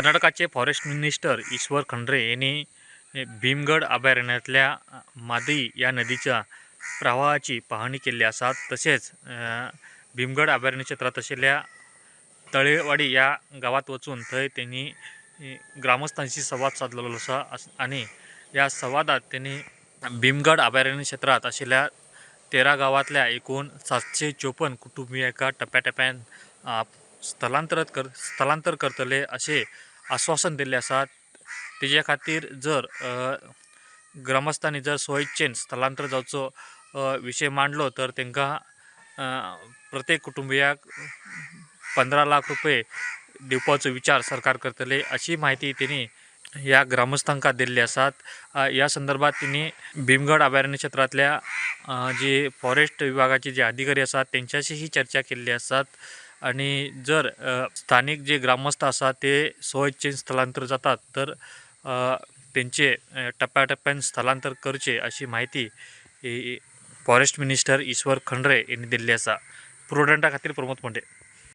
कर्नाटकाचे forest minister ईश्वर खंड्रे यांनी भीमगड अभयारण्यातल्या मादई या नदीच्या प्रवाहाची पाहणी केल्ली आसा. तशेंच भीमगड अभयारण्य क्षेत्रांत आशिल्ल्या तळेवाडी या गांवांत वचून थंय तेणी ग्रामस्थांशी संवाद साधलेलो आसा आनी ह्या संवादात तेणी भीमगड अभयारण्य क्षेत्रांत आशिल्ल्या 13 गांवांतल्या एकूण 754 कुटुंबियांक टप्प्याटप्प्यान स्थलांतर करतले अशें आस्वासन दिल्लें आसा. तेजे खातीर जर ग्रामस्थांनी जर स्वइच्छेन स्थलांतर जावचो विशय मांडलो तर तांकां प्रत्येक कुटुंबियाक 15 लाख रुपये दिवपाचो विचार सरकार करतले अशी म्हायती तेणी ह्या ग्रामस्थांका दिल्ली आसात. ह्या संदर्भात तिने भीमगड अभयारण्य क्षेत्रांतल्या जे फॉरेस्ट विभागाचे जे अधिकारी आसात तेंच्याशीही चर्चा केल्ली आसात आणि जर स्थानिक जे ग्रामस्थ आसात ते स्वइच्छेन स्थलांतर जातात तर तेंचे टप्प्याटप्प्यान स्थलांतर करचे अशी म्हायती फॉरेस्ट मिनिस्टर ईश्वर खंड्रे यांनी दिल्ली आसा. प्रुडंटा खातीर प्रमोद फोंडे.